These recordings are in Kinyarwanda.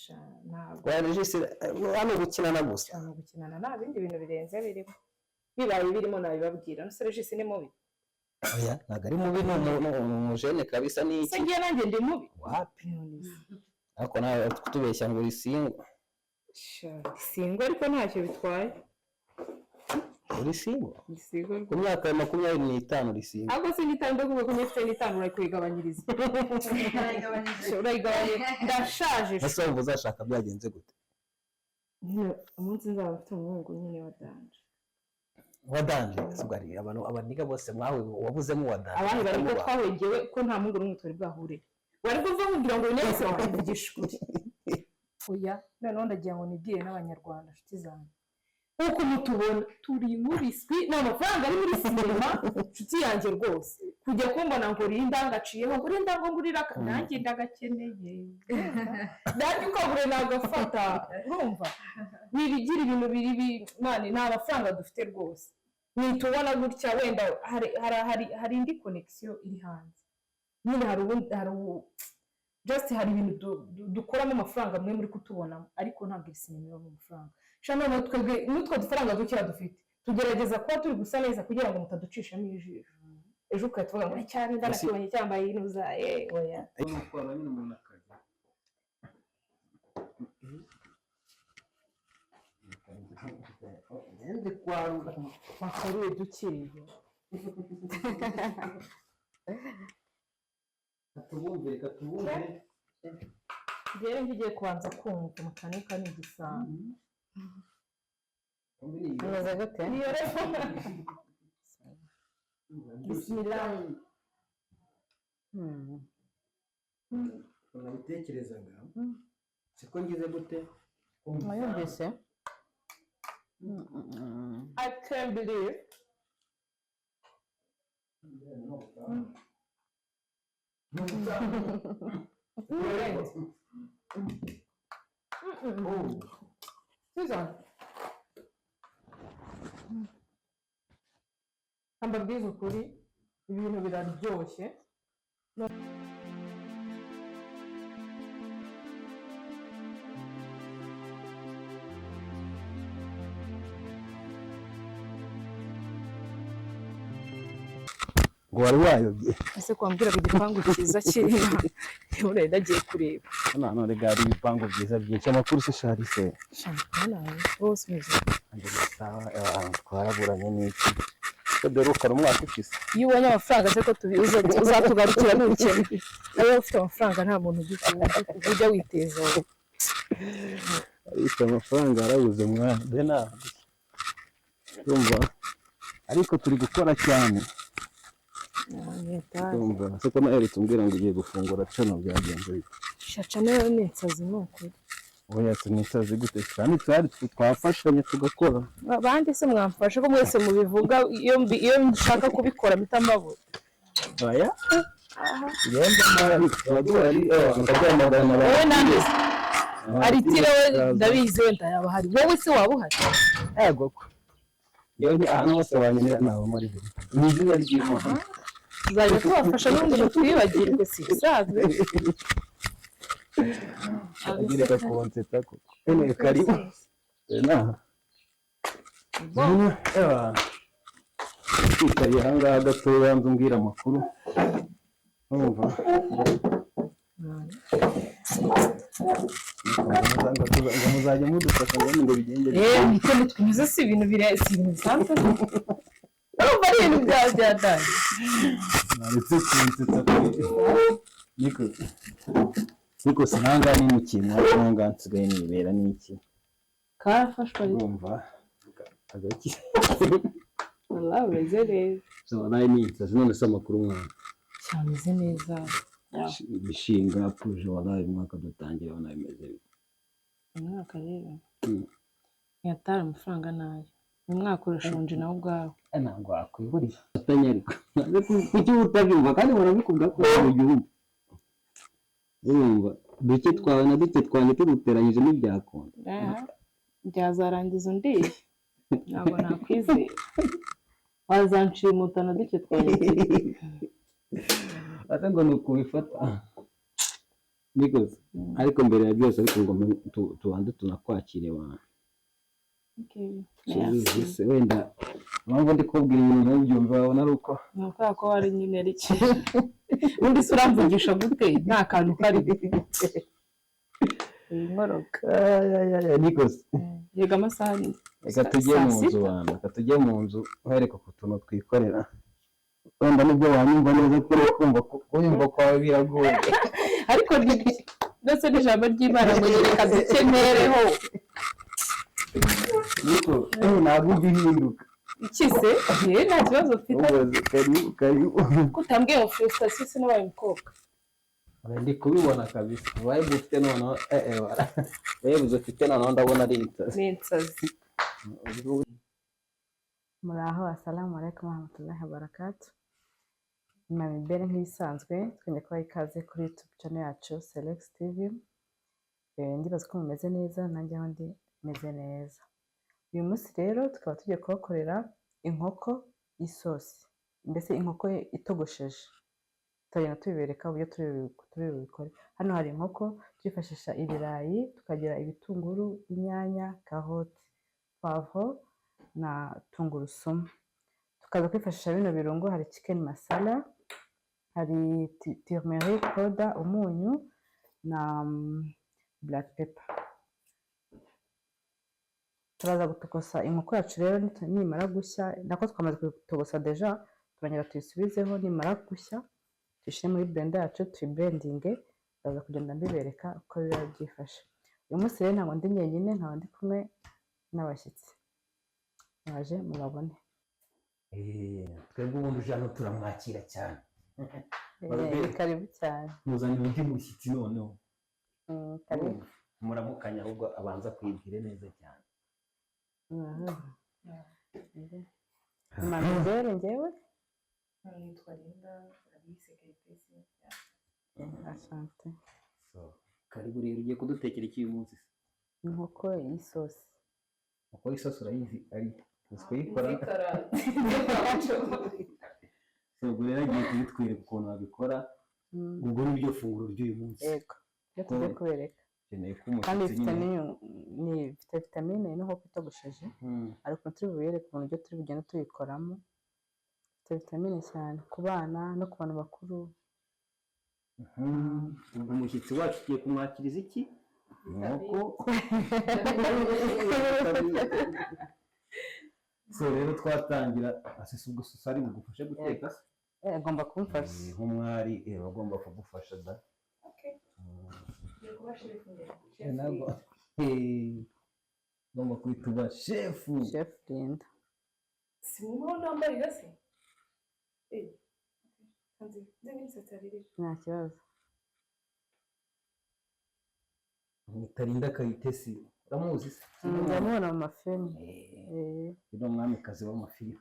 Sha, ntabwo. Oya, Regis, hano gukinana gusa. Cyane, gukinana, nta bindi bintu birenze birimo. Bibaye birimo nabibabwira. Nuse Regis ni mubi? Oya, ntabwo ari mubi, ni umujene kabisa, ni Se iki? ngiye nanjye ndi mubi? Wapi, ariko nawe kutubeshya ngo uri single. Sha, single, ariko ntacyo bitwaye. Uri single? Ndi single. Ku myaka ya 25 uri single? Ahubwo si n'itanu, ndavuga ko mfite n'itanu, urayigabanyiriza, urayigabanyiriza, ndashaje. Ese wumva uzashaka byagenze gute? Nyine umunsi nzaba mfite umuhungu nyine wa danger. Wa danger? Ese ubwo hari abantu, abaniga bose mwawe wabuzemo uwa danger? Abandi bari ko twawegewe ko nta muhungu n'umwe twari bwahure. Wari kuva nkubwira ngo wese wakuvugisha ukuri. Oya, noneho ndagira ngo nibwire n'Abanyarwanda, inshuti zanjye, nk'uko mutubona turi nk'ubiswi, ni amafaranga ari muri sinema, inshuti yanjye rwose. Kujya kumbona ngo rinda ngaciyeho, ngo rinda ngo ngurira nanjye ndagakeneye, nanjye ukagure nagafata. Urumva wibigira ibintu biri mani, nta mafaranga dufite rwose. Nitubona gutya wenda hari indi connection iri hanze nyine, hari ubundi, hari just hari ibintu dukuramo amafaranga mwe muri kutubonamo, ariko ntabwo iri sinema ibamo amafaranga. Sha, noneho twebwe n'utwo dufaranga dukeya dufite tugerageza kuba turi gusa neza kugira ngo mutaducishamo ijisho, ejo ugahita uvuga ngo cyane ndanakibonye cyambaye inuza, oya. Nukwara nyine umuntu akajya ngende kwarura. Wakaruye dukeya. Katubumvire, katubumvire. Rero ngiye kubanza kumva makanika ni igisambo. Bimeze gute? Niyo rero, bismillah. Nabitekerezaga siko ngize gute. Mwayumvise? I can't believe. Birenze. Susan, mbabwize ukuri, ibintu biraryoshye. Ngo wari wayobye? Ese kwambwira igipangu cyiza kiri urenda ndagiye kureba. Hano hano rega hari ibipangu byiza byinshi. Amakuru se sharise? Shampiyona bose umeze. Twaraburanye n'iki ko dore ukara umwaka ushize. Iyo ubonye amafaranga se ko uzatugarukira n'ubukene? Niba ufite amafaranga nta muntu ujya witeza. Ariko amafaranga yarabuze mwana be urumva, ariko turi gukora cyane. Urumva se ko naherutse umbwira ngo ugiye gufungura cano, byagenze bite? Shaca nayo ni insazi, ni ukuri. Oya, tunisazi gute kandi twari twafashanya tugakora? Abandi se mwamfashe ko mwese mubivuga, iyo nshaka kubikora mpita mbabura. Oya, ngenda abaduhari bakaduhamagara. Wowe nande se? Aritire we ndabizi, wenda yaba ahari. Wowe se waba uhari? Yego ko yewe, ni ahantu hose wanyerera naba muri buri mu izina ry'Imana. Tuzajya tubafasha n'ubundi mutwibagirwe, si ibisanzwe. Agereka kunsetsa koko. Ene karibu na ewa twicariye ahangaha gatoya, nzu umbwira amakuru, urumva ngo muzajya mudufasha ngo bigende bite? Yewe niko nitwemeze, si ibintu bire, si ibintu bisanzwe, urumva ari ibintu bya byatanye. Naretse kunsetsa pe. Niko niko sinangaha nimukiye mwana, nsigaye nibera n'iki? Karafashwe ariko. Urumva agaki? Wallah umeze neza. So nawe ni insazi. None se amakuru mwana? Cyameze neza. Imishinga, projet, wallahi umwaka dutangira ubona bimeze bite? Umwaka rero ntiyatari amafaranga nayo, uyu mwaka urashonje nawe ubwawe. Ntabwo wakwihurira fatanya, ariko kuki uba utabyumva kandi barabikubwira ko mu gihugu, urumva duke twawe na duke twanjye tuguteranyije ntibyakunda. Aha, byazarangiza undiye, ntabwo nakwizera, wazanshimuta na duke twanjye. Ate ngo ni ukubifata. Nikoze ariko mbere ya byose, ariko ngo tubanze tunakwakire abantu. Merci. Se wenda impamvu ndi kubwira ibintu ntubyumve, wabona ari uko Ni ukubera ko wari nyine ari ubundi se uramvugisha gute nta kantu kari iyi nkoroka? Nikoze. Yega, amasaha ni Reka tujye saa mu nzu. sita. Bantu, reka tujye mu nzu nkwereka ku tuntu twikorera. Wenda nibwo wanyumva neza, kuri kumva kunyumva kwawe biragoye. Ariko ndetse n'ijambo ry'Imana ngo reka dukenereho. Niko ntabwo ujya uhinduka. Iki se? Yewe, nta kibazo mfite. Ubaze, karibu karibu. Ko utambwiye ngo félicitations, sinabaye umukobwa. Ndi kubibona kabisa, vibe ufite noneho, vibes ufite noneho, ndabona ari insazi. Ni insazi. Muraho, assalamu alaikum warahmatullahi wabarakatuh. Mama Imbere nk'ibisanzwe, twongeye kubaha ikaze kuri YouTube channel yacu Selex TV. Ndibaza ko mumeze neza, nanjye aho ndi meze neza. Uyu munsi rero tukaba tugiye kubakorera inkoko y'isosi, mbese inkoko itogosheje. Turagenda tubibereka uburyo turi bubikore. Hano hari inkoko, twifashisha ibirayi, tukagira ibitunguru, inyanya, karoti, poivron na tungurusumu. Tukaza kwifashisha bino birungo: hari chicken masala, hari turmeric powder, umunyu na black pepper. Turaza gutogosa inkoko yacu rero nimara gushya, nako twamaze kutogosa déjà, turongera tuyisubizeho. Nimara gushya tuyishyire muri blender yacu, tuyiblendinge. Ndaza kugenda mbibereka uko biba byifashe. Uyu munsi rero ntabwo ndi njyenyine, nkaba ndi kumwe n'abashyitsi mwaje mubabone. Twebwe ubundi uje hano turamwakira cyane. Ni karibu cyane. Muzanye undi mushyitsi noneho. Karibu. Muramukanya, ahubwo abanza kwibwire neza cyane. Mama Imbere njyewe. Nitwa Linda Alice Kayitesi. Asante. So, karibu rero. Ugiye kudutekera iki uyu munsi se? Inkoko y'isosi. Uko isosi urayizi, ari uzi kuyikora? So ubwo rero agiye kubitwereka ukuntu babikora. Ubwo ni ryo funguro ry'uyu munsi? Yego, ibyo tugiye kubereka. Ukeneye ko Kandi umushyitsi bifite nyine ifite vitamine n'inkoko itogosheje. Ariko turi bubereke ukuntu ibyo turi bugende tuyikoramo. Ifite vitamine cyane ku bana no ku bantu bakuru. Ubwo umushyitsi wacu tugiye kumwakiriza iki? Inkoko. So rero twatangira asese. Ubwo sosa ari bugufashe guteka se? Agomba kumfasha. Nk'umwari bagomba kugufasha da. Ntabwo ugomba kwita uba chef. Chef Linda. Si mwumva nambarira se? Nzi n'imisatsi yaririra. Nta kibazo. Mwita Linda Kayitesi, uramuzi se? Ndamubona mu mafilmu. Ni umwamikazi w'amafilimi.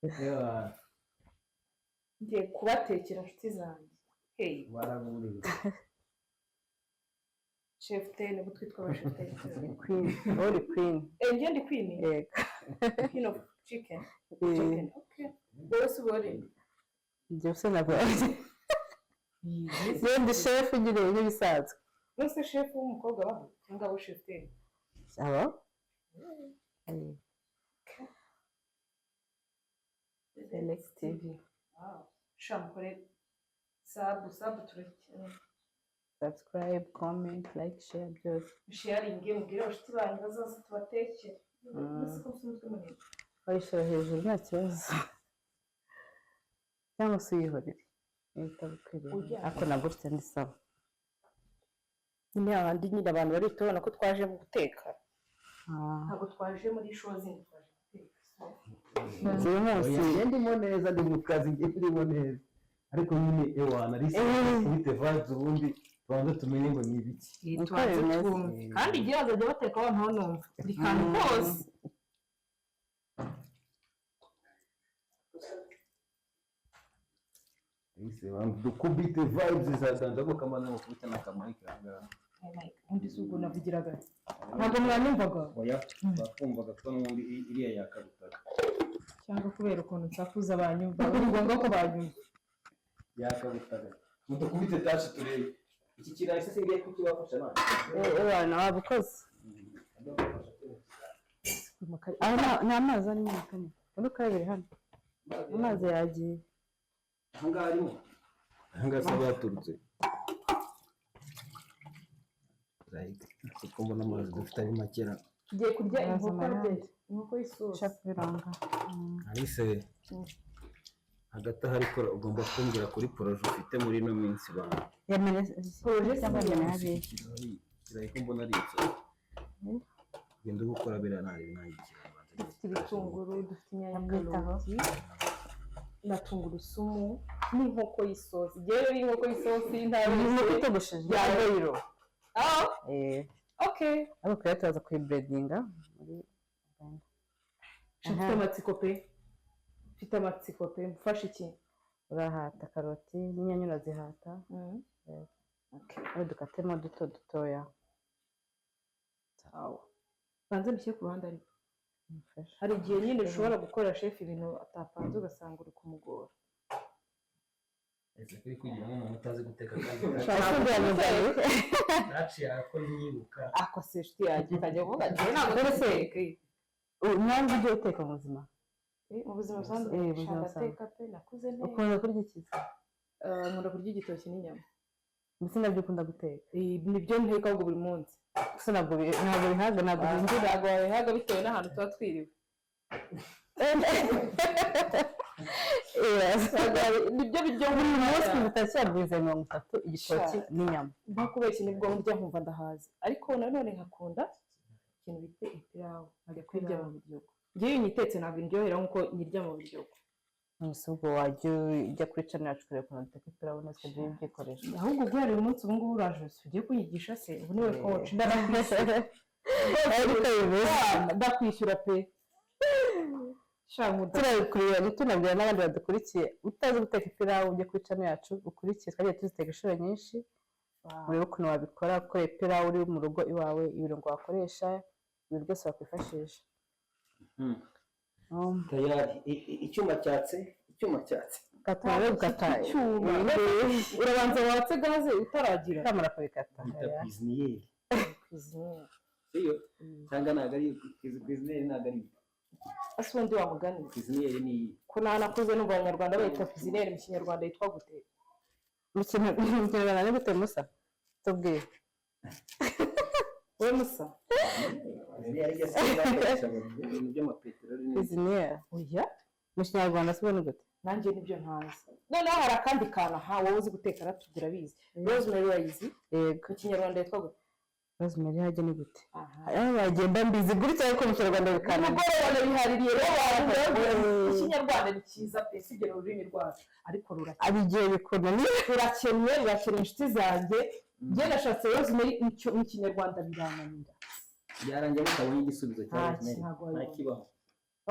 Yeah, Ngiye kubatekera, inshuti zanjye, hey. Baraburiwe. Chef ten, ubu twitwa aba chef ten. Queen, uri queen. Njye ndi queen. Yego. Queen of chicken. Chicken, okay. Wowe se ubore? Ibyo se ntabwo njye ndi chef nyine nk'ibisanzwe. None chef w'umukobwa baho cyangwa abo chef ten? Aba. Selex TV. Wow, sha mukore sub sub, turakene. Subscribe, comment, like, share, byose. Sharinge, mubwire abashuti banyu bazaze tubatekere. Mbese ko mfite umutwe munini. Wayishyira hejuru nta kibazo, cyangwa se uyihorere niba itagukwiriye. Ujya. Ariko nabwo ufite andi sawa. Nyine hahandi nyine abantu bari tubona ko twaje guteka. Ah, ntabwo twaje muri show zindi, twaje guteka. Uyu munsi Oya, njye ndimo neza, ndi mu kazi, njye ndimo neza, ariko nyine ewana arisi kubite vibes, ubundi tubanze tumenye ngo ni ibiki. Uko Tubanze bimeze. twumve. Kandi igihe bazajya bateka abantu banumva buri kantu kose. Ese bantu dukubite vibes zatanze ako kamana ngo kubita n'akamayike aha ngaha. Ubundi si ubwo navugiraga, ntabwo mwanyumvaga? Oya, bakumvaga ko n'ubundi iriya yakabutaga. Cyangwa kubera ukuntu nsakuza banyumva, ni ngombwa ko banyumva. Yakabutaga. Mudukubite tashi turebe. Iki kirayi se singiye kukibafasha none. Ewana waba ukoze. Aho nta mazi arimo makanya. Undi ukayabiri hano. Amazi yagiye. Aha ngaha arimo. Aha ngaha se baturutse. Kuko mbona amazi dufite ari makera. Tugiye kurya Araza inkoko amarangi. rye, inkoko y'isosi. Ushaka kubiranga. Alice, hagati aho ariko ugomba kumbwira kuri projet ufite muri ino minsi bantu. Yamene Projet cyangwa si yamene hariya. Ikirayi ko mbona ari iki. Genda gukora biriya nari nayikira. Dufite ibitunguru, dufite inyanya, Amwitaho. karoti na tungurusumu n'inkoko y'isosi. Ngewe rero inkoko y'isosi Ni inkoko ntabeshye itogosheje. Ya boyiro. Ah, Eh, okay. ariko rero turaza kuyiburedinga muri blender. Mfite amatsiko pe, mfite amatsiko pe. Mfashe iki? Urahata karoti n'inyanya urazihata. Aho dukatemo duto dutoya. Sawa, banze mbishyire ku ruhande ariko. Mufashe. Hari igihe nyine ushobora gukora chef ibintu atapanze, ugasanga uri kumugora. Ese kuri kwigira nk'umuntu utazi guteka kandi Ese taci yako nyibuka. Ako se inshuti yanjye ukajya kuvuga ati ntabwo Mbese- ndetse Impamvu ujya uteka mu buzima? Mu buzima busanzwe? Eh, buzima Shaka busanzwe. ateka pe, nakuze neza. Ukunda kurya iki? Eh, nkunda kurya igitoki n'inyama. Ndetse nabyo ukunda guteka? Eh, nibyo nteka ahubwo buri munsi. Gusa ntabwo bihaga, ntabwo binjira. Ntabwo wabihaga bitewe n'ahantu tuba twiriwe. Nibyo biryo Buri munsi kuva tariki ya bwiza 30 igitoki n'inyama. Nko kubeshya nibwo ndya nkumva ndahaze, ariko nanone nkakunda ikintu bita ipirawu, nkajya kuyirya mu biryogo. Ngewe iyo nyitetse ntabwo indyohera nk'uko nyirya mu biryogo. Ese ubwo wajya ujya kuri channel yacu ukareba ukuntu duteka ipirawu neza ukajya ubyikorera. Ahubwo guhera uyu munsi, ubu ngubu uraje ugiye kunyigisha se? Ubu niwe coach, ndakwishyura. Ariko bimeze. Ndakwishyura pe, sha nkunda. Turabikureba, tunabwira n'abandi badukurikiye, utazi guteka ipirawu ujye kuri channel yacu ukurikiye, twagiye tuziteka inshuro nyinshi, urebe ukuntu wabikora, gukora ipirawu uri mu rugo iwawe, ibirungo wakoresha, ibintu byose wakwifashisha. Tayari icyuma cyatse, icyuma cyatse. Kata rero, gukata. Icyuma urabanza watse gaze utaragira. Ukamara kubikata. Bita cuisinière. Cuisinière. Siyo? Cyangwa ntabwo ari cuisinière, ntabwo ari Ese ubundi wamugani? Cuisinière ni iyi. Ko nanakuze numva Abanyarwanda bayita cuisinière, mu Kinyarwanda yitwa gute? Mu Kinyarwanda ni gute, Musa? Tubwire. Wowe Musa. Cuisinière ijya se bakoresha mu bintu by'amapeteroli n'ibindi. Cuisinière. Oya. Mu Kinyarwanda se ni gute? Nanjye nibyo ntazi. Noneho hari akandi kantu aha, wowe uzi guteka aratubwira abizi. Rosemary urayizi? Yego. Mu Kinyarwanda yitwa gute? Rosemary hajya ni gute? Aha. Aho bagenda mbizi gutya, ariko mu Kinyarwanda bikananira. Nimugoroba bihaririye rero abantu. Ikinyarwanda ni cyiza pe, sibyo? Ni ururimi rwacu ariko rurakennye. Hari igihe bikunaniye. Rurakennye, rurakennye inshuti zanjye. Njye nashatse rosemary mu Kinyarwanda birananira. Byarangiye mutabonye igisubizo cya Nta rosemary. ntabwo Nta wabibona. kibaho.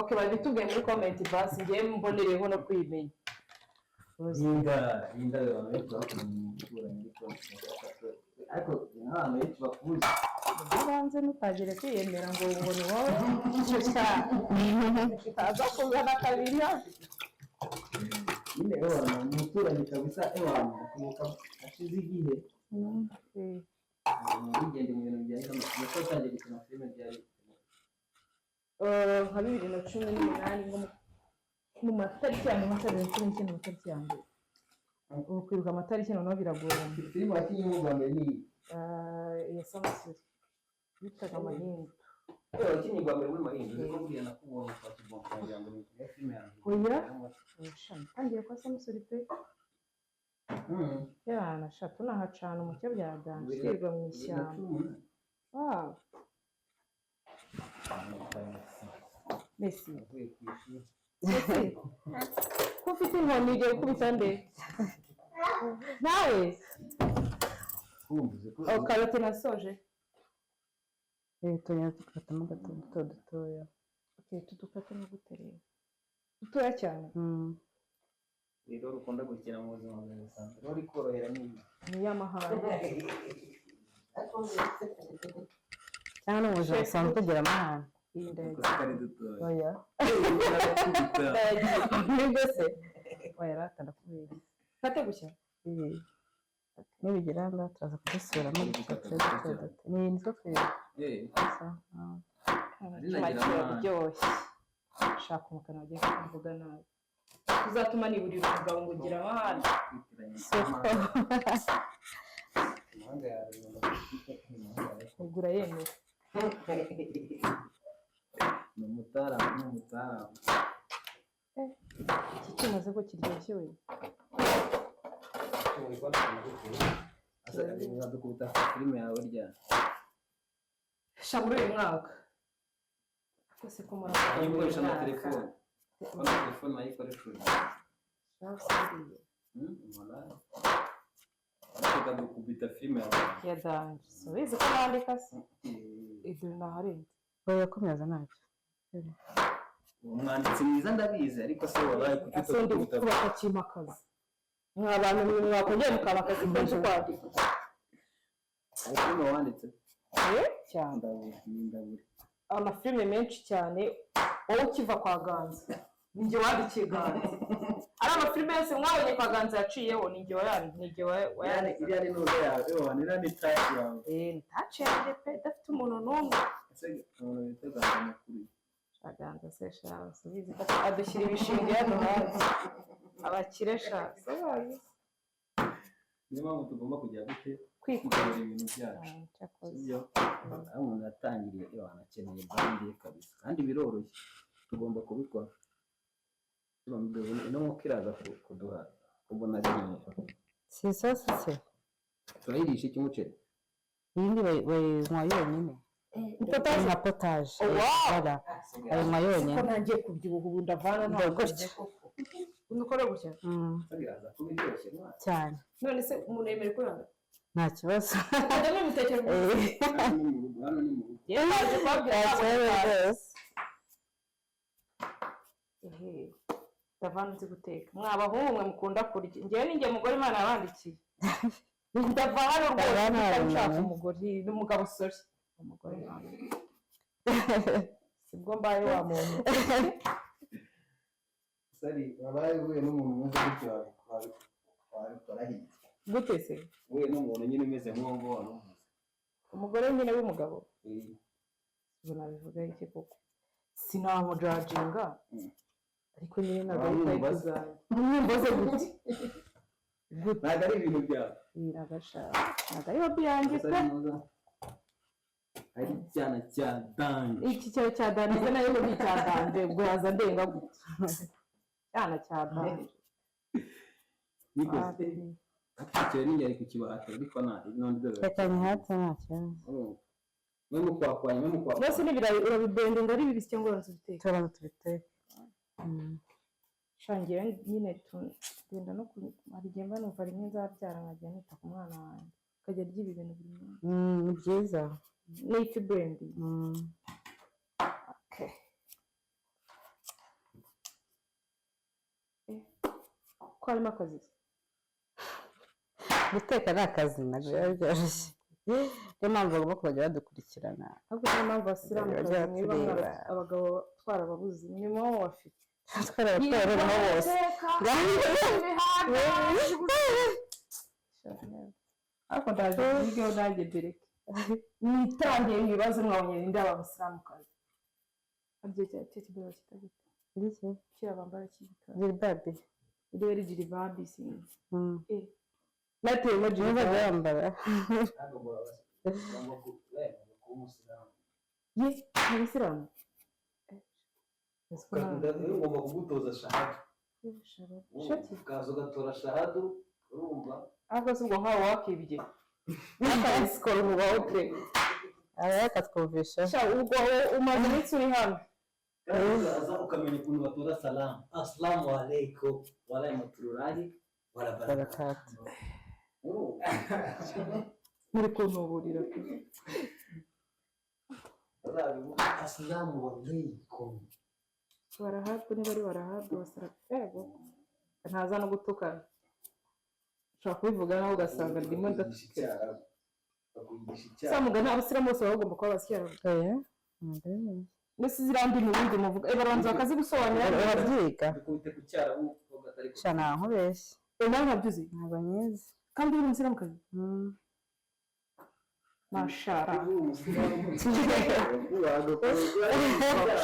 Ok, babitubwiye muri comment basi, njyewe mbonereho no kuyimenya. Yinda yinda, abantu benshi bakunda umuturanyi, ariko n'abantu benshi bakuzi. Ubanze ntutagire kwiyemera ngo ni wowe utaza kuzana kabiri hano. Nyine ewana umuturanyi kabisa, ewana akomoka ashize igihe bigende mu bintu bijyanye n'amakuru, ko atangiye gukina filime byari Nka 2018, nko mu matariki ya nyuma, 2019, amatariki ya mbere. Ubu kwibuka amatariki noneho biragorana. Filime wakinnye bwa mbere ni iyi? Iya Samusuri bitaga Amahindu. Wakinnye bwa mbere muri Mahindu, niko buriya nakubonye kwa Kibonke wagira ngo ni iya filime yanjye. Oya. Sha, natangiye kwa Samusuri pe. Yana sha, tunahacana umucyo byaganje, twirirwa mu ishyamba. Wow, Messi. Navuye ku ishuri. Messi, ko ufite inkoni ugiye gukubita nde nawe? Kumvuze ko Oh, karoti nasoje. Tugenda dukatamo gato duto dutoya. Okay, tudukate no gute rero? Dutoya cyane. Rero rukunda gukina mu buzima bwawe busanzwe rero ikorohera ni iyi? Ni iy'amahane. Cyangwa no mu buzima busanzwe tugira amahane. Iyi ndayagiye. Gusa kari dutoya. Oya. Ndayagiye. Nibwo se? Oya rata, ndakubeshya. Kate gushya. Eh. Nibigira ngaha turaza kudusubiramo gutya, turebe dute dute. Ni nitwo twebwe. Gusa, Icyuma kiraryoshye. Shaka umukana wagiye kuvuga nabi, uzatuma niburira umugabo ngo ugira amahane. Soko. Impanga yawe Ubwo urayemera? Ni umutaramu, ni umutaramu. Iki cyuma se ko kiryoshye we? Uzadukubita filime yawe ryari? Sha, muri uyu mwaka rwose ko muri Niba ukoresha na telefone, ubona telefone nayikoresha uri ukadukubita filime yawe. Ya danger, subizi ko nandika se ibyo naharenze. Oya, komeza ntacyo. Umwanditsi mwiza ndabizi, ariko se wabaye kuki Ase ndi utadukubita? kubaka kimakazi, mwa bantu mwe mwakongera mukaba akazi kenshi kwandika. Hari filime wanditse? Eh, cyane. Ndabura ndabura. Amafilime menshi cyane. Wowe ukiva kwa Ganza ninjye wandikiye Ganza. Ari amafilime yose mwabonye kwa Ganza yaciyeho, ninjye wayanditse, ninjye wayanditse. Iriya ni nuza yawe, ewa iriya ni touch yawe. Eh, ni touch yanjye pe, idafite umuntu n'umwe. Ese umuntu bita Ganza amakuru? Ganza se sha, subizi ko adushyira ibishinge hano hanze abakire sha, subazi. Niyo mpamvu tugomba kujya gute kwikora kwikorera ibintu byacu. Cyakoze. Sibyo, aho umuntu yatangiriye, ewa anakeneye brand ye kabisa, kandi biroroshye, tugomba kubikora. Ino nkoko iraza kuduha ubona ari nkeya. Si isosi se? Turayirisha iki? Umuceri? Iyindi bayinywa yonyine. Potaje. Nka potaje. Oh, wow! Voilà. Bayinywa Ko yonyine. ntangiye kubyibuha ubu, ndavana ntabwo Gutya. ukora gutya. Iraza kuba iryoshye mwana. Cyane. None se umuntu yemerewe kuranga? Nta kibazo. Ukajya n'umutekero? Hano ni mu rugo, hano ni mu rugo. Yewe, naje kubabwira Nta ntabwo kibazo ntazi. rwose. Ehe, ndavana nzi guteka. Mwa bahungu mwe mukunda kurya, njyewe ninjye mugore Imana yabandikiye, ndava hano rwose. Ndavana mpita nshaka hari umugore n'umugabo, sorry, umugore nawe sibwo mbaye wa muntu. Sari wabaye uhuye n'umuntu umeze gutyo, wabikora hirya? Gute se? Uhuye n'umuntu nyine umeze nk'uwo nguwo wari uvuze. Umugore nyine w'umugabo? Ubwo nabivuga iki koko? Sinamujajinga. Ariko nyine ntabwo ari Wamwumva type se? zanjye. Mwumva se gute gute? Ntabwo ari ibintu byawe. Ntabwo ari hobby yanjye pe. Sari muza ari icyana cya danger. Iki cyawe cya danger nayo ni icya danger, ubwo yaza ndenga gute? Cyana cya danger. Nikoze icyo ni yari kukibahata, ariko nta none dore. Reka nyihate, nta kibazo. Urumva mwe mukwakwanya, mwe mukwakwanya. Mbese n'ibirayi urabibendinga ari bibisi cyangwa urabanza ubiteka? Turabanza tubiteke. Shangira nyine tugenda no hari igihe mba numva rimwe nzabyara nkajya nita ku mwana wanjye, akajya arya ibi bintu buri munsi. Ni byiza. N'ifi burendi. Okay. Eh, ko harimo akazi. Guteka ni akazi, ntabwo biba byoroshye, niyo mpamvu bagomba kuzajya badukurikirana. Ahubwo niyo mpamvu abasilamukazi Bajya mwiba tureba. abagabo twarababuze, nyuma wo bafite Twarabatwaye noneho bose. Imihanda. Ariko ndaje mbigeho nanjye mbereke nitangiye ibibazo mwabonye ninde abasilamukazi aryo cya cyo kibero kitagita Iki? kiriya bambara cy'igikara. Jilibabi. Iriya ari jilibabi, sinzi. Eh, nateyemo Niyo jilibabi. bajya bambara. Ntabwo bagomba kuba umusilamu. Ye, ni abasilamu. Ugomba kugutoza shahadu. Shaki. Ukaza ugatora shahadu, urumva? Ariko si ubwo nkawe wakibye akayisikora ububaho pe. Aba yakatwumvisha. Sha, ubwo wowe umaze iminsi uri hano. Kandi ukaza ukamenya ukuntu batora salamu, asalamu alaikum warahmatullahi wabarakatuh. Barakata. Urumva? Muri kuntuburira pe. Bazabivuga asalamu alaikum. Barahabwa niba ari barahabwa basarabego, ntaza no gutukana, ushobora kubivuga nawe ugasanga ndimo Bakwigisha ndatuka. icyarabu, bakwigisha icyarabu. Samugana abasilamu bose baba bagomba kuba abasilamu. Oya, ntabwo ari byiza. Mbese ziriya ndimi ubundi muvuga, barabanza bakazigusobanurira? Barabyiga. Dukubite ku cyarabu uvuga atari Sha, nta nkubeshye. Nawe ntabyo uzi? Ntabwo nyizi. Kandi uri umusilamukazi? Mashara,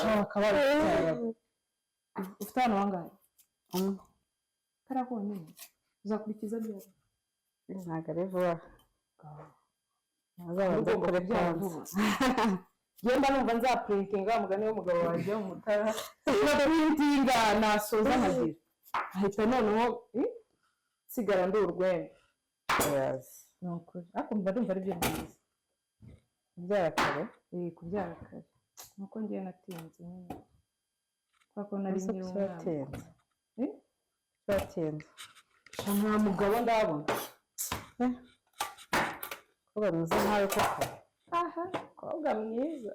shaka barakubyara. Ufite abana bangahe? Umwe. Kariya konyine? Uzakurikiza ryari? Ntabwo ari vuba, azabanza Ugomba akore kubyara kwanza. vuba. Ngenda numva nzapurintinga wa mugani w'umugabo wanjye wo mu Mutara, nzapurintinga nasoza nkagira ahita noneho nsigara ndi urwembe. Yes. Ni ukuri, ariko mba ndumva ari byo byiza. Kubyara kare. Kubyara kare nuko ngiye natinze nyine kubera ko nari Ese nkiri kuki umwana. watinze? Eh? Kuki watinze? Sha, nta mugabo ndabona. Kuba mwiza nkawe koko. Aha, mukobwa mwiza.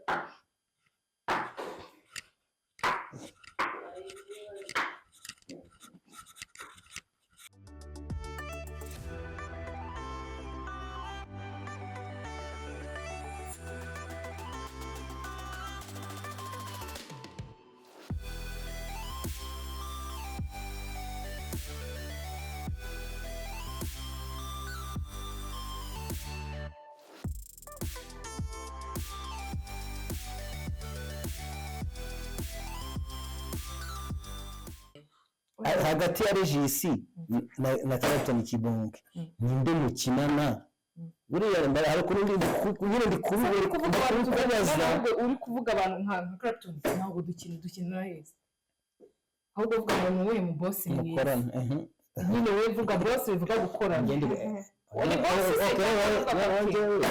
Hagati ya Regis na Clapton Kibonke, ninde mukinana? Buriya mbere hari kuri ndi nyine ndi Uri kuvuga abantu kubaza. Ntabwo uri kuvuga abantu nka Clapton, ntabwo dukina heza, ahubwo uvuga ngo ni uwuhe mu boss mwiza. Mukorana, ehe. Nyine wowe vuga boss, bivuga gukorana. Ngende. Uri boss se Okay, cyangwa uvuga wowe bake? njyewe.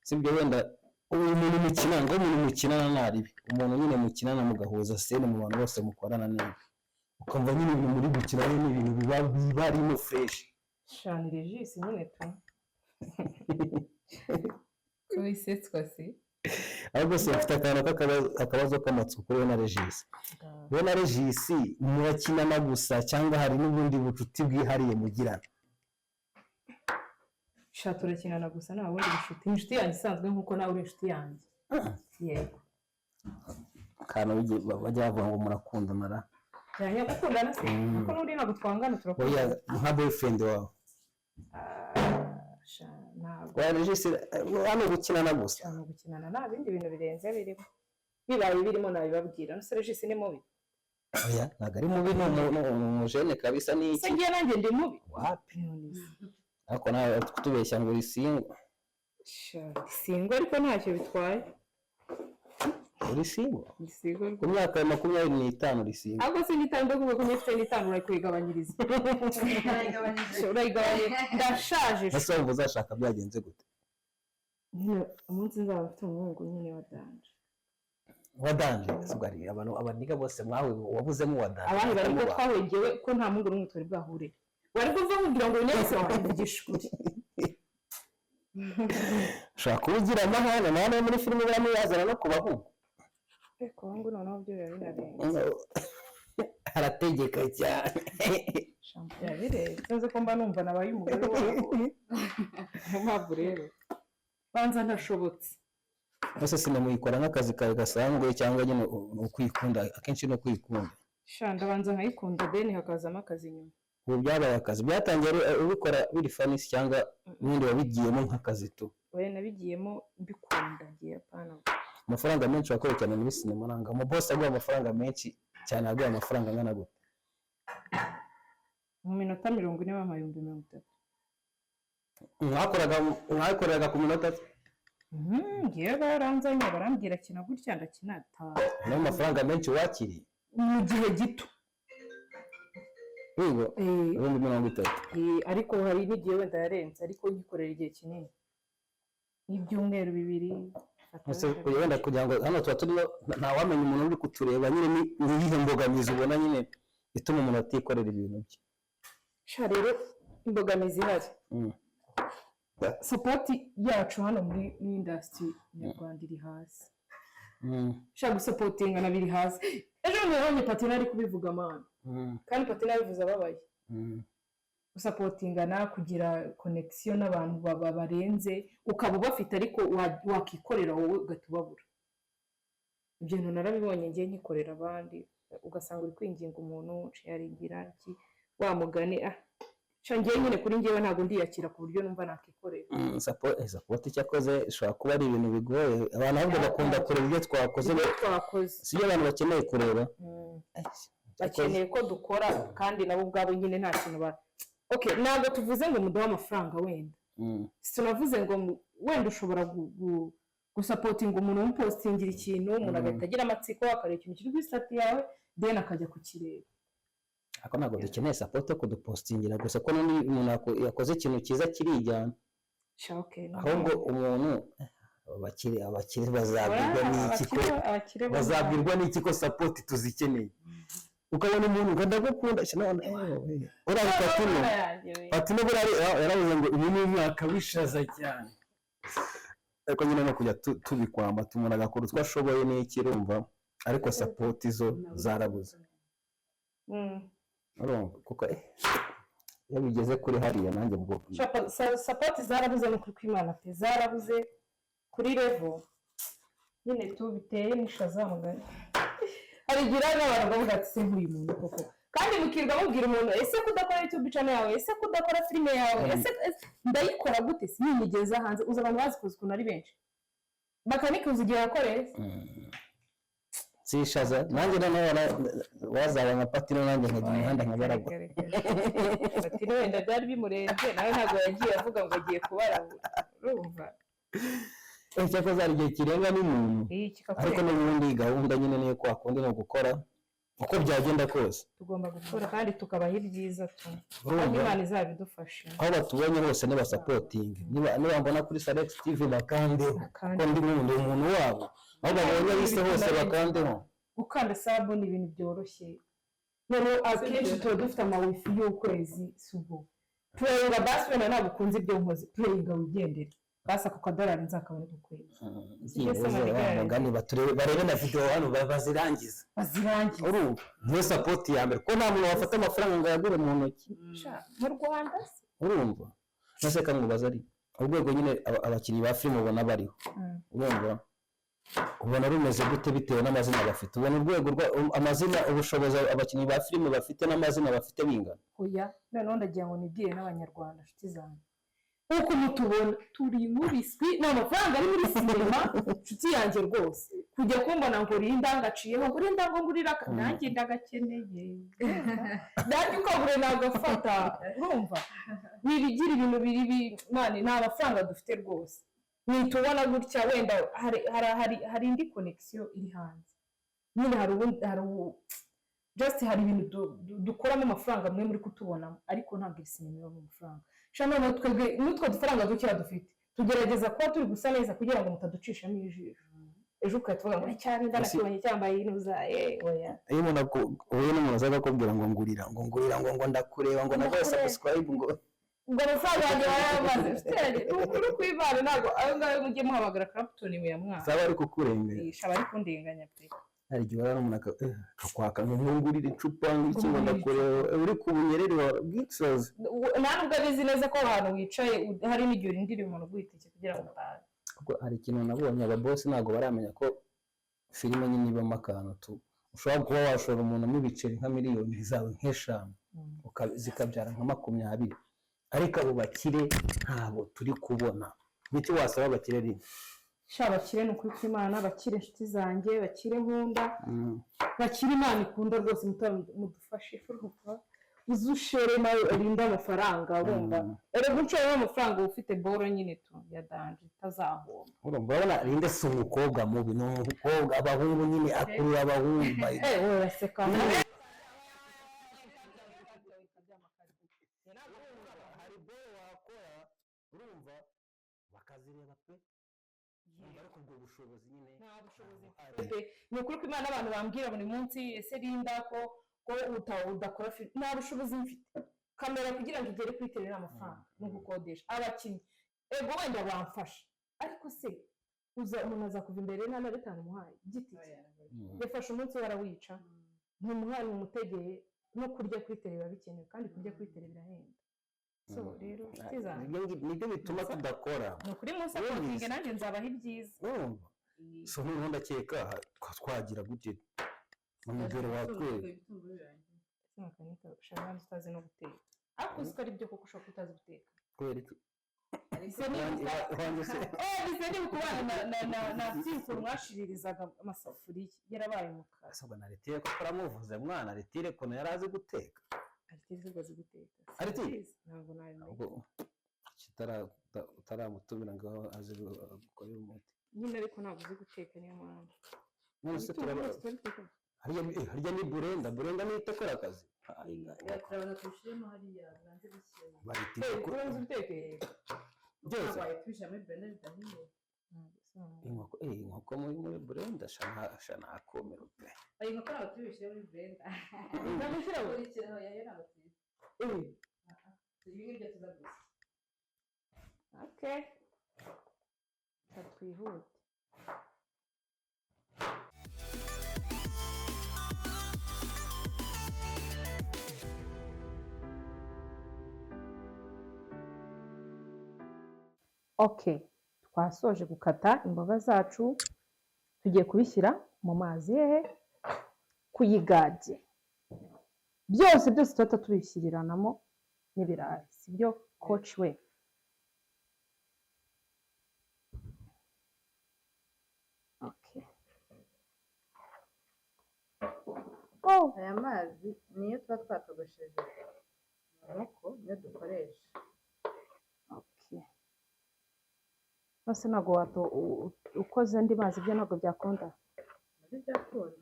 Sibyo, wenda uyu muntu mukinana, ngo umuntu mukinana ntaribi, umuntu nyine mukinana mugahuza scene mu bantu bose mukorana neza, ukumva nyine ibintu muri gukina ni ibintu biba arimo fresh. Shani, Regis nyine tu. Ko wisetswa se? Ahubwo se mfite akantu akabazo k'amatsiko kuri we na Regis. We na Regis murakinana gusa cyangwa hari n'ubundi bucuti bwihariye mugirana? Sha, turakinana gusa, nta bundi bucuti. Ni inshuti yanjye isanzwe nk'uko nawe uri inshuti yanjye, yego. Akantu bajya bavuga ngo murakundana ra? Cyane, gukundana se kuko n'undi ntabwo twangana. Oya, Turakundana. nka boyfriend wawe. Sha, ntabwo. Oya, Regis hano gukinana gusa. Cyane, gukinana, nta bindi bintu birenze birimo. Bibaye birimo nabibabwira. Nuse Regis ni mubi? Oya, ntabwo ari mubi, ni umujene kabisa, ni Se iki. ngiye nanjye ndi mubi? Wapi, ariko nawe kutubeshya ngo uri single. Sha, singo, ariko ntacyo bitwaye. Uri single? Ndi single. Ku myaka ya 25 uri single? Ahubwo si n'itanu, ndavuga ko mfite n'itanu, urayigabanyiriza, urayigabanyiriza, ndashaje. Ese wumva uzashaka byagenze gute? Nyine umunsi nzaba mfite umuhungu nyine wa danger. Wa danger? Ese ubwo hari abantu abaniga bose mwawe wabuzemo wa danger? Abandi bari ko twahegewe ko nta muhungu n'umwe twari bwahure. Wari kuva nkubwira ngo wese wavugisha ukuri. Ushobora kuba ugira amahane nawe muri filime baramuyazana no ku bahungu. Ariko abahungu noneho byo biba binarenze. Arategeka cyane. Biba birenze, nzi ko mba numva nabaye umugore wabo. Niyo mpamvu rero banza ntashobotse. Ese sinamuyikora nk'akazi kawe gasanzwe cyangwa nyine ni ukwikunda? Akenshi ni ukwikunda. Sha, ndabanza nkayikunda, deni hakazamo akazi inyuma. Ubu byabaye akazi, byatangiye ubikora biri funny cyangwa n'ubundi wabigiyemo nk'akazi tu? Oya, nabigiyemo mbikunda, ngiye apana. Amafaranga menshi wakoreye cyane muri sinema nanga umubosi aguha amafaranga menshi cyane, aguha amafaranga angana gute? Mu minota 40 bampaye 30,000. Mwakoraga ku minota? Ngewe baranzanye barambwira kina gutya, ndakina taha. Niyo mafaranga menshi wakiriye? Mu gihe gito. Yego, 30,000. Ariko hari n'igihe wenda yarenze, ariko nkikorera igihe kinini nk'ibyumweru 2. Ese wenda kugira ngo hano tuba turimo ntawamenya umuntu uri kutureba nyine, ni iyihe mbogamizi ubona nyine ituma umuntu atikorera ibintu bye? Sha, rero imbogamizi ihari, support yacu hano muri industry nyarwanda iri hasi. Sha, gusupportingana biri hasi. Ejo nabonye Patina ari kubivuga, mana. Kandi Patina yabivuze ababaye. Gusupportingana, kugira connection n'abantu baba barenze, ukaba ubafite ariko wakikorera wowe ugahita ubabura. Ibyo bintu narabibonye ngiye nkikorera abandi, ugasanga uri kwinginga umuntu nsharingira iki wa mugani, ah. Ngewe nyine kuri ngewe ntabwo ndiyakira ku buryo numva nakikorera. Support cyakoze ishobora kuba ari ibintu bigoye abantu, ahubwo bakunda kureba ibyo twakoze. Ibyo twakoze. Si ibyo abantu bakeneye kureba. Bakeneye ko dukora, kandi nabo ubwabo nyine nta kintu ba, okay, ntabwo tuvuze ngo muduhe amafaranga wenda. Tunavuze ngo wenda ushobora gusupportinga umuntu, umupostingira ikintu, umuntu agahita agira amatsiko, akareba ikintu kiri kuri status yawe, then akajya kukireba. Ariko ntabwo dukeneye support yo kudupostingira gusa, ko n'undi umuntu yakoze ikintu cyiza kirijyana. Sha, okay, no. Ahubwo umuntu, abakire bazabwirwa n'iki ko Abakire bo bazabwirwa n'iki ko support tuzikeneye? Ukabona umuntu ngo ndagukunda, sha, none uriya Patino. Yanjye we. Patino buriya yaravuze ngo uyu ni umwaka w'ishaza cyane, ariko nyine no kujya tubikwamba, umuntu agakora utwo ashoboye n'iki, urumva, ariko support zo zarabuze. Urumva, kuko iyo bigeze kuri hariya nanjye ubwo Support zarabuze, ni ukuri kw'Imana pe, zarabuze kuri level nyine tu biteye n'ishaza mugani. Hari igihe rero n'abantu bavuga ati: "Se nk'uyu muntu koko?" Kandi mukirwa mubwira umuntu: "Ese ko udakora YouTube channel yawe? Ese ko udakora filime yawe?" Ese ndayikora gute si ninyigeza hanze? Uzi abantu bazikoze ukuntu ari benshi, bakanikuza igihe yakoreye. Sishaza nanjye noneho wazaba nka Patino, nanjye nkajya imihanda nkabaragwa. Patino wenda byari bimurenze, nawe ntabwo yagiye avuga ngo agiye kubarabura, urumva? Cyakoze hari igihe kirenga n'umuntu. Iyi Ariko kikakwereka. N'ubundi gahunda nyine niyo kwa kundi, ni ugukora uko byagenda kose. Tugomba gukora kandi tukabaha ibyiza tu, kandi Urumva? Imana izabidufashe. Aho batubonye hose nibasupportinge, niba mbona kuri Salex TV bakandeho. Bakande. Kuko ndi nkunda umuntu wabo, aho babonye bise hose bakandeho. Gukanda sub ni ibintu byoroshye. Noneho akenshi tuba dufite ama WiFi y'ukwezi, si ubwo pureyinga basi, wenda ntabwo ukunze ibyo nkoze, pureyinga wigendere basi, ako kadorari nzakabone ku kwezi. Byibuze wa mugani baturebe, barebe na video hano bazirangize. Bazirangize. Urumva, niyo support ya mbere, kuko nta muntu wafata amafaranga ngo ayagure mu ntoki. Sha, mu Rwanda se? Urumva, nase kamubaza, ari urwego nyine abakinnyi ba filime ubona bariho, urumva, ubona rumeze gute bitewe n'amazina bafite? Ubona urwego rwa amazina, ubushobozi abakinnyi ba filime bafite n'amazina bafite bingana? Oya, noneho ndagira ngo nibwire n'Abanyarwanda, inshuti zanjye, nk'uko mutubona turi nk'ubiswi, ni amafaranga ari muri sinema, inshuti yanjye rwose. Kujya kumbona ngo rinda ngaciyeho, ngo rinda ngo ngurira nanjye ndagakeneye, nanjye ukagure nagafata. Urumva, wibigira ibintu biri mani, nta mafaranga dufite rwose. Nitubona gutya wenda hari indi connection iri hanze nyine, hari ubundi, hari just hari ibintu dukuramo amafaranga mwe muri kutubonamo, ariko ntabwo iri sinema ibamo amafaranga. Sha, noneho twebwe n'utwo dufaranga dukeya dufite tugerageza kuba turi gusa neza kugira ngo mutaducishamo ijisho, ejo ugahita uvuga ngo cyane ndanakibonye cyambaye inuza, oya. Iyo umuntu uhuye n'umuntu aza akakubwira ngo ngurira, ngo ngurira, ngo ndakureba, ngo naguhe Ndakureba. subscribe, ngo Ngo amafaranga yanjye barayamaze, inshuti yanjye, ni ukuri kw'Imana, ntabwo ayo ngayo mujye muhamagara Clapton muyamwana. Zaba ari kukurenganya. Shaba ari kundenganya pe. Hari igihe urara umuntu akakwaka ngo ngurire icupa, ngo iki, ngo ndakureba, uri ku bunyereri wa bw'isozi. Nta nubwo abizi neza ko aho hantu wicaye hari n'igihe urindiriye umuntu uguha itike kugira ngo utahe. Kuko hari ikintu nabonye, ababosi ntabwo baramenya ko filime nyine ibamo akantu tu ushobora kuba washora umuntu mo ibiceri nka miliyoni zawe nk'eshanu, zikabyara nka 20, ariko abo bakire ntabwo turi kubona. Nicyo wasaba abakire rimwe? Sha, bakire, ni ukuri kw'Imana, bakire inshuti zanjye, bakire nkunda, bakire Imana ikunda rwose, mudufashe. Urumva, uze ushere nawe urinde amafaranga, urumva? Erega unshoyemo amafaranga uba ufite boro nyine tu ya danger itazahomba. Urumva, urabona Rinde si umukobwa mubi, ni umukobwa abahungu nyine akurura abahungu by the Eh, wowe uraseka. Hari boro wakora, urumva, bakazireba pe. Urumva, ariko ubwo bushobozi nyine Nta bushobozi mfite. Ni ukuri ko Imana, abantu bambwira buri munsi: "Ese Rinda, ko udakora filime?" Nta bushobozi mfite. Kamera kugira ngo igere kuri terrain ni amafaranga, ni ugukodesha abakinnyi. Ego, wenda bamfasha, ariko se uza umuntu aza kuva imbere nta na bitanu umuhaye giti cye? Yafashe umunsi we arawica, ntumuhaye, ntumutegeye. No kurya kuri terrain biba bikenewe, kandi kurya kuri terrain birahenda. So rero, inshuti zanjye, Nibyo bituma tudakora. Ni ukuri munsupportinge, nanjye nzabaha ibyiza. Urumva, so noneho ndakeka twagira gute mu mugero watwereka? Ese makanika, ushaka utazi no guteka? Ariko uzi ko ari byo koko ushobora kuba utazi guteka. Kubera iki? Ese niba Iwanjye se? Ese niba kubana na byikuru mwashiririzaga amasafuriya yarabaye umukara. Asabwa na Ritire ko turamuvuze mwana Ritire ukuntu yari azi guteka. Aritire ntabwo azi guteka. Aritire? Simbizi, ntabwo nabimenya. Ahubwo utaramutumira ngo aze gukora umuti. Nyine ariko ntabwo uzi guteka, niyo mpamvu. None se Ibitunguru turaba byose turabiteka. Harya ni burenda, burenda niyo itakora akazi. Turabona tubishyiremo hariya bibanze bishyiremo. Baritire ko Urabanza ubiteke. Byose. Wabaye tubishyira muri blender bidahiye. Inkoko muri burenda sha nakumira pe. Oya, inkoko ntabwo tubishyira muri blender. Ntabwo ushyiramo? Tubishyiraho, yayo ntabwo tuyizi. Ibi ngibyo tuza gusa. Okay. Reka twihute. Okay, twasoje gukata imboga zacu, tugiye kubishyira mu mazi hehe kuyigage. Byose byose tuhita tubishyiriramo n'ibirayi, sibyo coach we? Okay. Oh, Aya mazi niyo tuba twatogosheje mu nkoko, niyo dukoresha. Okay. Nose ntabwo wato ukoze andi mazi byo ntabwo byakunda. Nabyo byakunda.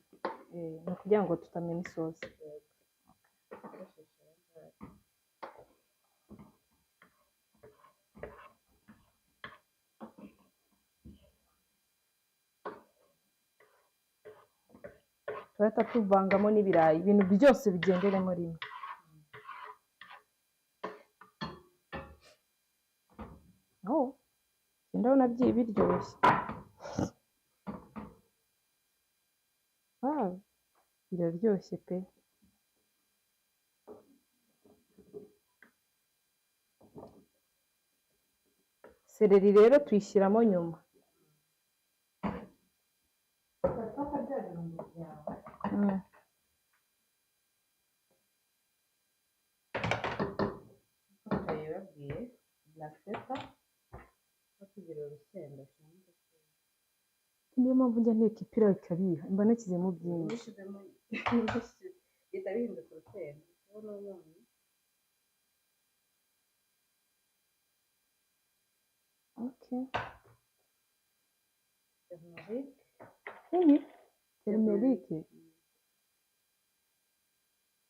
Ni ukugira ngo tutamena isosi. Dukoresheje aya ngaya. Turahita tuvangamo n'ibirayi, ibintu byose bigenderemo rimwe. Oh, ndabona biryoshye. Ah, biraryoshye pe. Seleri rero tuyishyiramo nyuma. Urafata bya birungo byawe. Nk'uko twabibabwiye, black pepper, no kugira urusenda. Niyo mpamvu njya nteka ipirawu ikabiha, mba nashyizemo byinshi. Ubishyizemo bihita bihinduka urusenda. Urabona umunyu. Okay. Turmeric. Nini? Turmeric.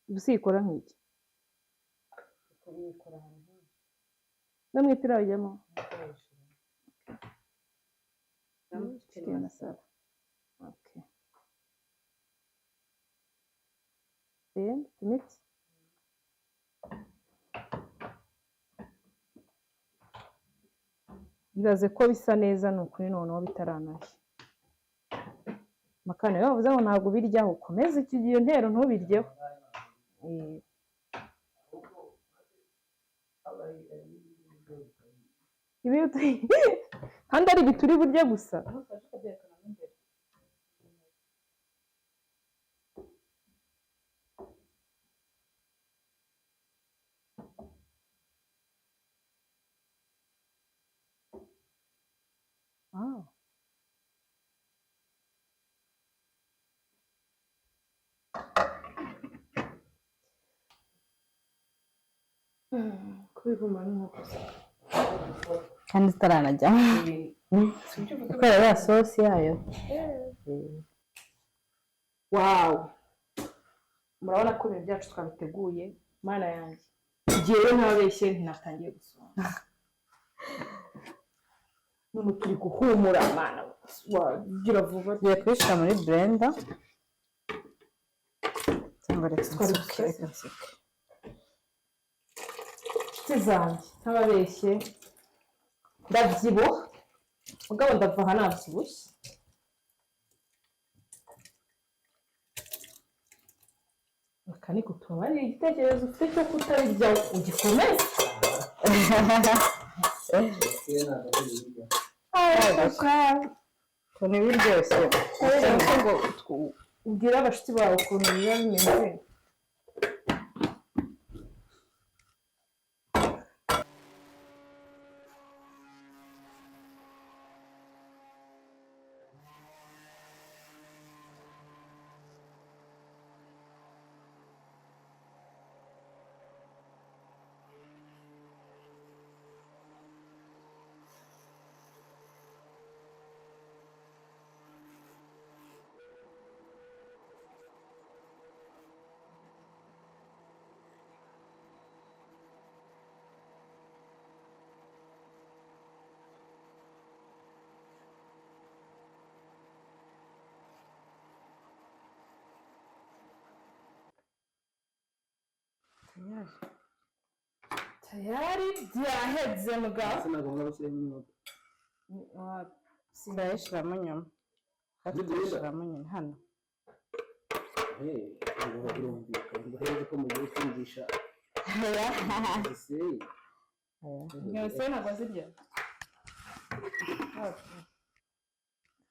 Ubu ikora nk'iki? Uyikora ahantu henshi. No mu ipirawu ijyamo? Ntukoreshe. Chicken masala. Okay. Then to mix. Ibaze ko bisa neza ni ukuri noneho bitaranashya. Makana iyo bavuze ngo ntabwo ubiryaho, ukomeze icyo gihe ntero ntubiryeho. Ibi kandi ari ibituri burye gusa. Aho ufashe ukabyerekana mo imbere. Wow. Kubiguma n'inkoko se. Kandi zitaranajyamo kubera ya sosi yayo. Wow, murabona ko ibintu byacu twabiteguye. Mana yanjye, njyewe ntababeshye ntinatangiye gusonza none turi guhumura. Mana, wagira vuba. Tugiye kubishyira muri blender cyangwa reka Twari nsuke, gusya. reka nsuke. Inshuti zanjye, ntababeshye ndabyibuha, mugabo ndava aha nabyibushye. Bakaniko tubabarire, igitekerezo ufite cyo kutabirya ugikomeze. Ukuntu biryoshye. Kubera ko ngo ubwire abashuti bawe ukuntu biba bimeze. Tayari. Tayari, byaheze mugabo. Ese ntabwo ngomba gushyiramo inyota? Turayishyiramo nyuma. Nibyo. Tuyishyiramo nyuma hano. Ngo birumvikana ngo heze ko mugiye kumvisha ese. Mwese ntabwo azirya.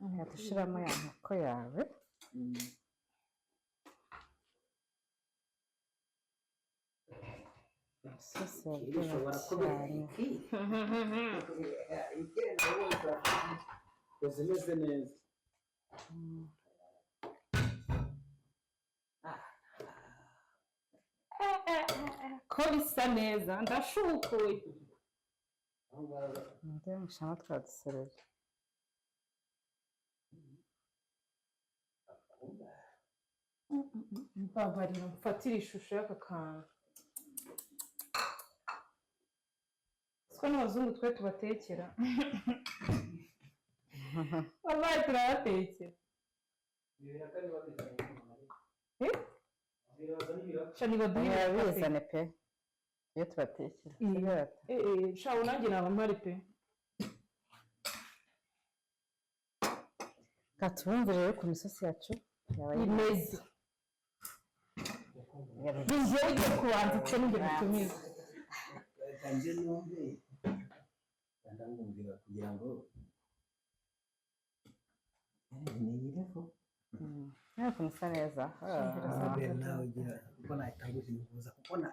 Uhita ushyiramo ya nkoko yawe. Isosi Bishobora iraryoha kuba cyane. Zimeze neza. Ko bisa neza, ndashukuye. Ndabona twa dusereri. Mbabarira mfatire ishusho y'aka kantu, siko n'abazungu twe tubatekera, wallahi turabatekera. Eh? Sha nibaduhe ibiraka pe. Ntibabizane pe, iyo tubatekera. Eh, eh, sha ubu nanjye naba mpari pe. Reka tubumvire rero ku misozi yacu yaba imeze. Ni njyewe ugiye kubanza icyo ninjye bitumiza. Reka nje numve, ndamwumvira kugira ngo niyireho. Nawe ukuntu isa neza. Nawe ugira kuko nahita nguhibuza kuko na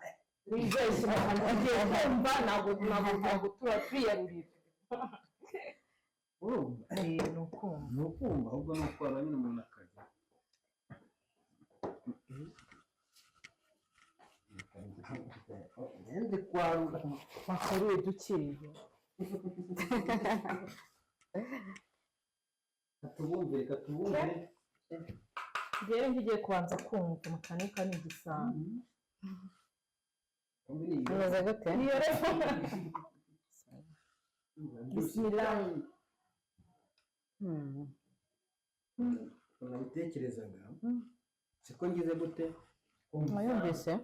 Wibeshye ahantu ugiye kumva, ntabwo tuba twiyarurira. Urumva. Ni ukumva. Ni ukumva, ahubwo ni ukwara nyine umuntu akarya. Ngende kwarura. Wakaruye dukeya. Katubumve, reka tubumve. Rero ngiye kubanza kumva makanika ni igisambo. Bimeze gute? Niyo rero, bismillah. Nabitekerezaga siko ngize gute. Mwayumvise?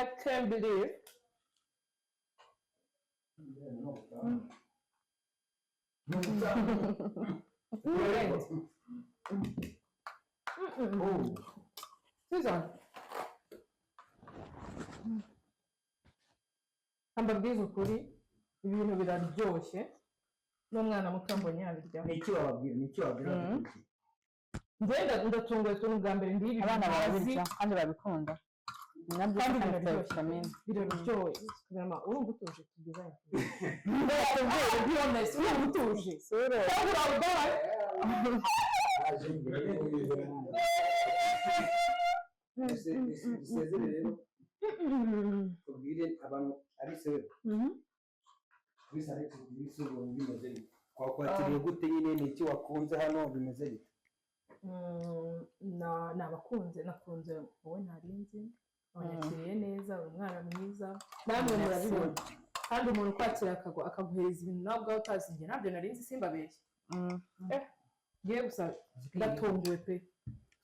I can't believe. Birarenze. Susan, mbabwize ukuri, ibintu biraryoshye, n'umwana muto mbonye yabirya. Ni iki wababwira? Ni iki wabwira abadukurikiye? Ngenda ndatunguwe, tuni ubwa mbere ndiye ibi. Abana ntazi. barabirya kandi babikunda nabyo. Kandi Kandi biraryoshye. vitamine. Biraryoshye. Kagarama, urumva utuje? Tugezanye, be honest, urumva utuje cyangwa urabudaye? Dusezere rero, tubwire abantu ari se kuri sale, tubwire isi ubuntu bimeze bite, twakwakiriye gute nyine, ni iki wakunze hano, bimeze bite? Nabakunze, nakunze wowe, ntarinzi wanyakiriye neza, uri umwana mwiza, namwe murabibona. Kandi umuntu ukwakira akaguhereza ibintu nawe ubwawe utazi, njye ntabyo narinzi, simbabeshye. Ngiye gusa ndatunguwe pe,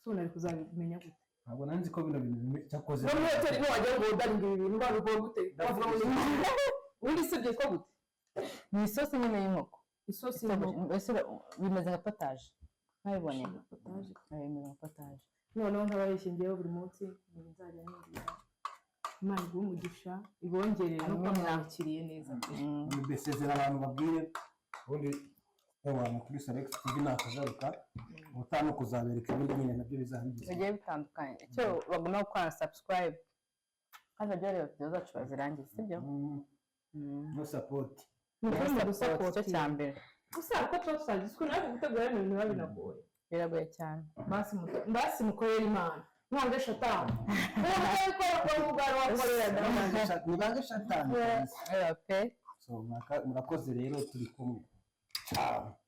so nari kuzabimenya gute? Ntabwo nanzi ko bino bintu cyakoze. No muri hoteli ntiwajya ngo wodaringe ibi bintu, wabikora gute? Wavuga ngo ubundi se byitwa gute? Ni isosi nyine y'inkoko. Isosi y'inkoko. Mbese bimeze nka potage, mwabibonye? Bimeze nka potage. Noneho nk'ababeshye, ngewe buri munsi ibintu nzajya nirira. Imana iguhe umugisha, ibongerere no kuba mwakiriye neza. Mbesezera abantu, babwire ubundi abantu kuri Salex TV nakagaruka ubutaha no kuzabereka ibindi nyine nabyo bizaba bigize. Bigiye bitandukanye. Icyo bagomba gukora, subscribe, kandi bajye bareba video zacu bazirangize, sibyo? No support. Ni ukuri mu Support, icyo cya gusapota mbere. Gusa uko tuba tutagize ukuntu, ariko gutegura bino bintu biba binagoye. Biragoye cyane. Basi mukorere Imana, mwange shatani, ubu utabikora ko ubwawe wakorera. Nibange shatani. Reba pe. So murakoze rero, turi kumwe, ciao.